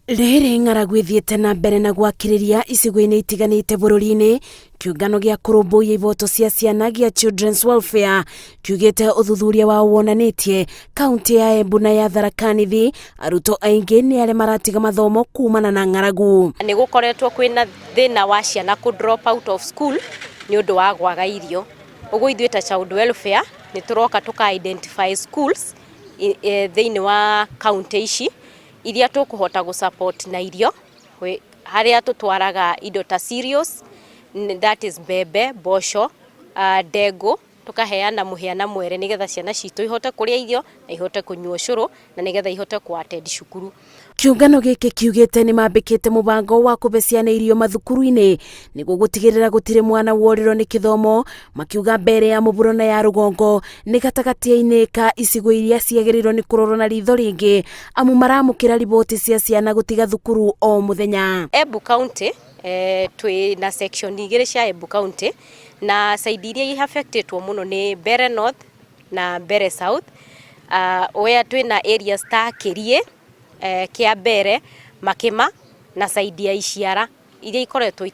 Rĩrĩ ng'aragu ĩthiĩte na mbere na gwakĩrĩria icigo-inĩ itiganĩte bũrũri-inĩ, kĩũngano gĩa kũrũmbũiya ihoto cia ciana gĩa Children's Welfare kiugĩte ũthuthuria wao wonanĩtie kaunti ya Embu na ya Tharaka Nithi arutwo aingĩ nĩ arĩa maratiga mathomo kumana na ng'aragu. Nĩ gũkoretwo kwĩna thĩna wa ciana kũ drop out of school nĩ ũndũ wa kwaga irio. Ũguo ithuĩ ta Child Welfare nĩ tũroka tũka identify schools thĩinĩ wa kaunti ici iria tũkũhota gũ support na irio, harĩa tũtwaraga indo ta cereals, that is mbembe, mboco, ndengũ, tũkaheana mũhĩa na mwere nĩgetha ciana citũ ihote kũrĩa irio na ihote kũnyua ũcũrũ na nĩgetha ihote kũ attend cukuru. Kĩũngano gĩkĩ kiugĩte nĩ mambĩkĩte mũbango wa kũhe ciana irio mathukuru-inĩ nĩguo gũtigĩrĩra gũtirĩ mwana worĩrwo nĩ kĩthomo, makiuga mbere ya mũburo na ya rũgongo nĩ gatagatĩ-inĩ ka icigo iria ciagĩrĩirwo nĩ kũrorwo na ritho rĩngĩ amu maramũkĩra riboti cia ciana gũtiga thukuru o mũthenya. Embu County twĩ na section igĩrĩ cia Embu County na side iria i affected mũno nĩ Mbeere North na Mbeere South, where twĩna areas ta Kĩriĩ, Kĩambere, Makĩma na side ya Iciara iria ikoretwo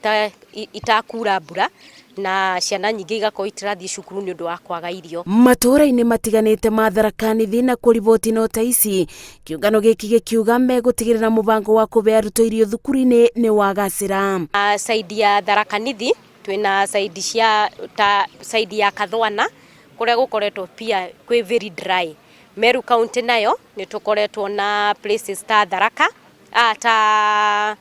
itakura mbura na ciana nyingĩ igakorwo itirathiĩ cukuru nĩ ũndũ wa kwaga irio. Matũũra-inĩ matiganĩte ma Tharaka Nithi na kũriboti no ta ici, kĩũngano gĩkĩ gĩkiuga megũtigĩrĩra mũbango wa kũhe arutwo irio thukuru-inĩ nĩ wagacĩra. Side ya Tharaka Nithi twĩna side cia ta side ya Kathwana kũrĩa gũkoretwo pia kwĩ very dry. Meru County nayo nĩ tũkoretwo na places ta Tharaka, ta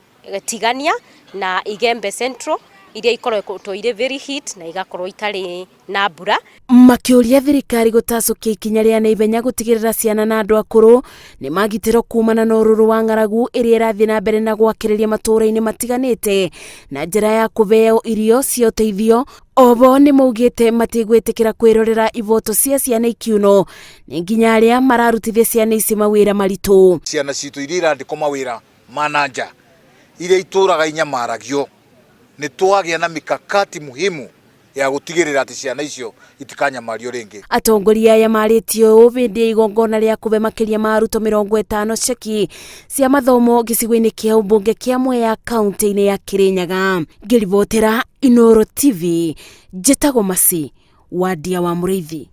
Tigania na Igembe Central iria ikoretwo irĩ very hit na igakorwo itarĩ na mbura. Makĩũria thirikari gũtacũkia ikinya rĩa naihenya gũtigĩrĩra ciana na andũ akũrũ nĩ magitĩrwo kumana na ũrũrũ wa ng'aragu ĩrĩa ĩrathiĩ na mbere na gwakĩrĩria matũũra-inĩ matiganĩte na njĩra ya kũheo irio cia ũteithio. Obo nĩ maugĩte matigwĩtĩkĩra kwĩrorera iboto cia ciana ikiunwo nĩ nginya arĩa mararutithia ciana ici mawĩra maritũ. Ciana citũ iria irandĩkwo mawĩra ma na nja iria itũraga inyamaragio, nĩ twagĩa na mikakati muhimu ya gũtigĩrĩra atĩ ciana icio itikanyamario rĩngĩ. Atongoria aya marĩtie ũũ hĩndĩ ya igongona rĩa kũhe makĩria ma arutwo 50 ceki cia mathomo gĩcigo-inĩ kĩa ũmbunge kĩa Mwea kaunti-inĩ ya Kirinyaga. Ngĩribotera Inooro TV, njĩtagwo Masi Wandia wa Mũrĩithi.